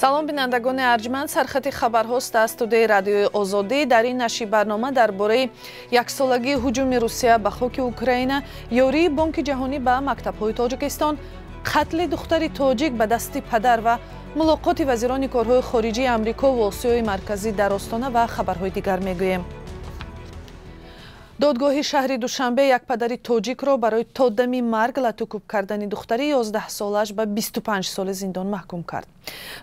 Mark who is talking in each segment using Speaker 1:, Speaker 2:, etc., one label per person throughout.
Speaker 1: Салом бинандагони арҷманд, сархати хабарҳост аз студияи радиои Озодӣ. Дар ин нашри барнома дар бораи яксолагии ҳуҷуми Русия ба хоки Украина, ёрии Бонки ҷаҳонӣ ба мактабҳои Тоҷикистон, қатли духтари тоҷик ба дасти падар ва мулоқоти вазирони корҳои хориҷии Амрико ва Осиёи Марказӣ дар Остона ва хабарҳои дигар мегӯем. Додгоҳи шаҳри Душанбе як падари тоҷикро барои то дами марг латукӯб кардани духтари 11-солааш ба 25 соли зиндон маҳкум кард.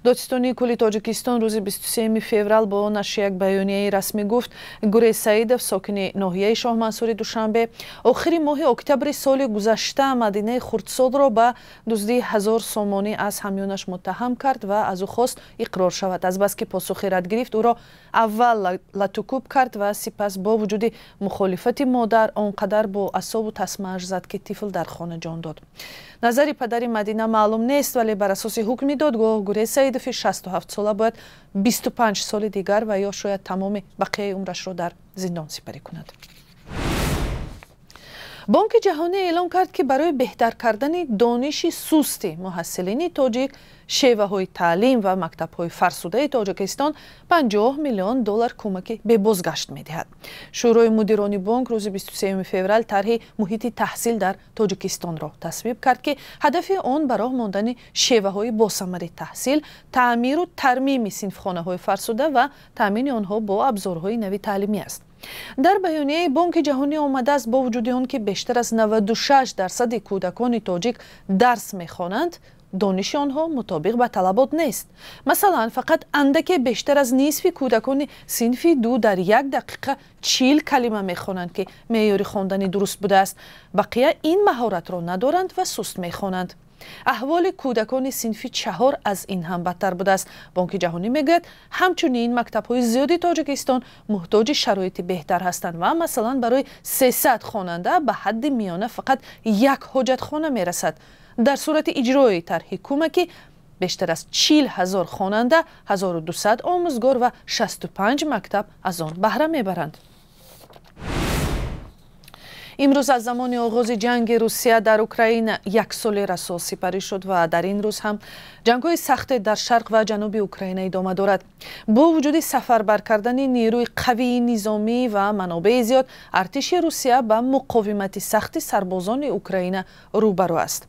Speaker 1: Додситонии кулли Тоҷикистон рӯзи 23 феврал бо нашри як баёнияи расмӣ гуфт, Гурей Саидов, сокини ноҳияи Шоҳмансури Душанбе, охири моҳи октябри соли гузашта Мадинаи хурдсолро ба дуздии 1000 сомонӣ аз ҳамёнаш муттаҳам кард ва аз ӯ хост иқрор шавад. Азбаски посухи рад гирифт, ӯро аввал латукӯб кард ва сипас бо вуҷуди мухолифати модар он қадар бо асобу тасмааш зад, ки тифл дар хона ҷон дод. Назари падари Мадина маълум нест, вале бар асоси ҳукми додгоҳ Гурей Саидови 67-сола бояд 25 соли дигар ва ё шояд тамоми бақияи умрашро дар зиндон сипарӣ кунад. Бонки ҷаҳонӣ эълон кард, ки барои беҳтар кардани дониши сусти муҳассилини тоҷик, шеваҳои таълим ва мактабҳои фарсудаи Тоҷикистон 50 миллион доллар кӯмаки бебозгашт медиҳад. Шӯрои мудирони бонк рӯзи 23 феврал тарҳи муҳити таҳсил дар Тоҷикистонро тасвиб кард, ки ҳадафи он ба роҳ мондани шеваҳои босамари таҳсил, таъмиру тармими синфхонаҳои фарсуда ва таъмини онҳо бо абзорҳои нави таълимӣ аст. Дар баёнияи Бонки ҷаҳонӣ омадааст, бо вуҷуди он ки бештар аз 96% кӯдакони тоҷик дарс мехонанд, дониши онҳо мутобиқ ба талабот нест. Масалан, фақат андаке бештар аз нисфи кӯдакони синфи 2 дар як дақиқа 40 калима мехонанд, ки меъёри хондани дуруст будааст. Бақия ин маҳоратро надоранд ва суст мехонанд. Аҳволи кӯдакони синфи 4 аз ин ҳам бадтар будааст. Бонки ҷаҳонӣ мегӯяд, ҳамчунин мактабҳои зиёди Тоҷикистон муҳтоҷи шароити беҳтар ҳастанд ва масалан барои 300 хонанда ба ҳадди миёна фақат як ҳоҷатхона мерасад. Дар сурати иҷрои тарҳи кӯмакӣ бештар аз 40 000 хонанда, 1200 омӯзгор ва 65 мактаб аз он баҳра мебаранд. Имрӯз аз замони оғози ҷанги Русия дар Украина як соли расо сипарӣ шуд ва дар ин рӯз ҳам ҷангҳои сахте дар шарқ ва ҷануби Украина идома дорад. Бо вуҷуди сафарбар кардани нерӯи қавии низомӣ ва манобеи зиёд, артиши Русия ба муқовимати сахти сарбозони Украина рӯбарӯ аст.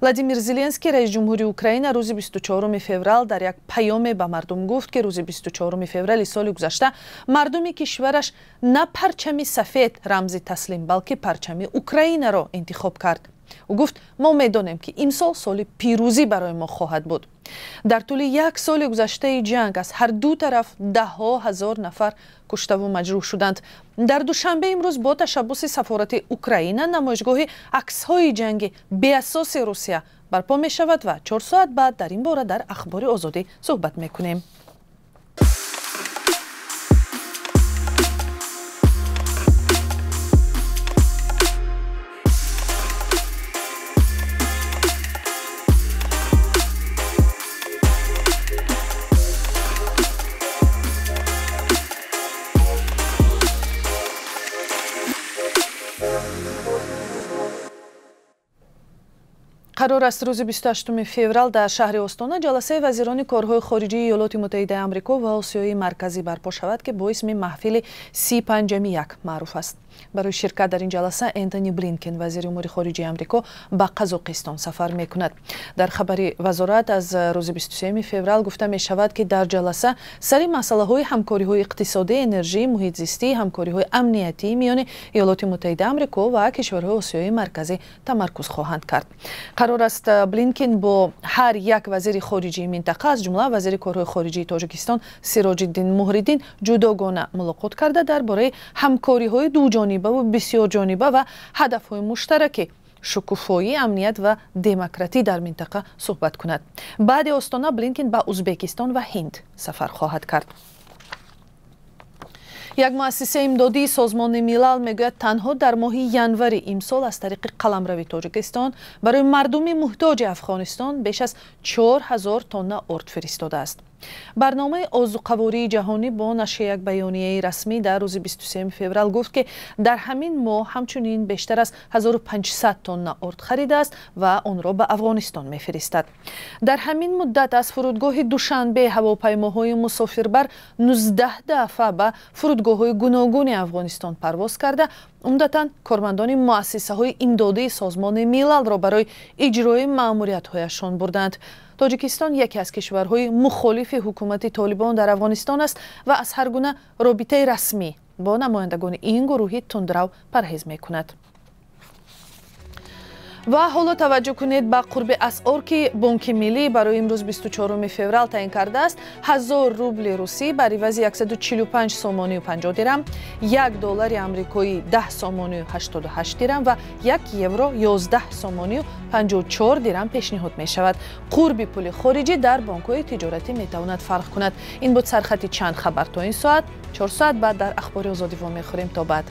Speaker 1: Владимир Зеленский, раиси ҷумҳури Украина, рӯзи 24 феврал дар як паёме ба мардум гуфт, ки рӯзи 24 феврали соли гузашта мардуми кишвараш на парчами сафед рамзи таслим, балки парчами Украинаро интихоб кард. Ӯ гуфт, мо медонем, ки имсол соли пирӯзӣ барои мо хоҳад буд. Дар тӯли як соли гузаштаи ҷанг аз ҳар ду тараф даҳҳо ҳазор нафар куштаву маҷрӯҳ шуданд. Дар Душанбе имрӯз бо ташаббуси сафорати Украина намоишгоҳи аксҳои ҷанги беасоси Русия барпо мешавад ва 4 соат баъд дар ин бора дар Ахбори Озодӣ суҳбат мекунем. Қарор аст рӯзи 28 феврал дар шаҳри Остона ҷаласаи вазирони корҳои хориҷии Иёлоти Муттаҳидаи Амрико ва Осиёи Марказӣ барпо шавад, ки бо исми маҳфили 35-1 маъруф аст. Барои ширкат дар ин ҷаласа Энтони Блинкен, вазири умури хориҷии Амрико, ба Қазоқистон сафар мекунад. Дар хабари вазорат аз рӯзи 23 феврал гуфта мешавад, ки дар ҷаласа сари масъалаҳои ҳамкориҳои иқтисодӣ, энержӣ, муҳитзистӣ, ҳамкориҳои амниятӣ миёни Иёлоти Муттаҳидаи Амрико ва кишварҳои Осиёи Марказӣ тамаркуз хоҳанд кард. Қарор аст Блинкен бо ҳар як вазири хориҷии минтақа, аз ҷумла вазири корҳои хориҷии Тоҷикистон Сироҷиддин Муҳриддин, ҷудогона мулоқот карда дар бораи ҳамкориҳои дуҷонибаву бисёрҷониба ва ҳадафҳои муштараки шукуфоӣ, амният ва демократӣ дар минтақа суҳбат кунад. Баъди Остона Блинкен ба Узбекистон ва Ҳинд сафар хоҳад кард. Як муассисаи имдодии Созмони Милал мегӯяд, танҳо дар моҳи январи имсол аз тариқи қаламрави Тоҷикистон барои мардуми муҳтоҷи Афғонистон беш аз 4000 тонна орд фиристодааст. Барномаи озуқавории ҷаҳонӣ бо нашри як баёнияи расмӣ дар рӯзи 23 феврал гуфт, ки дар ҳамин моҳ ҳамчунин бештар аз 1500 тонна орд харидааст ва онро ба Афғонистон мефиристад. Дар ҳамин муддат аз фурудгоҳи Душанбе ҳавопаймоҳои мусофирбар 19 дафъа ба фурудгоҳҳои гуногуни Афғонистон парвоз карда, умдатан кормандони муассисаҳои имдодии Созмони Милалро барои иҷрои маъмуриятҳояшон бурданд. Тоҷикистон яке аз кишварҳои мухолифи ҳукумати Толибон дар Афғонистон аст ва аз ҳар гуна робитаи расмӣ бо намояндагони ин гурӯҳи тундрав парҳез мекунад. Ва ҳоло таваҷҷӯҳ кунед ба қурби асъор, ки Бонки Миллӣ барои имрӯз 24 феврал таъин кардааст. 1000 рубли русӣ бар ивази 145 сомонию 50 дирам, 1 доллари амрикоӣ 10 сомонию 88 дирам ва 1 евро 11 сомонию 54 дирам пешниҳод мешавад. Қурби пули хориҷӣ дар бонкҳои тиҷоратӣ метавонад фарқ кунад. Ин буд сархати чанд хабар то ин соат. 4 соат баъд дар Ахбори Озодӣ вомехӯрем. То баъд.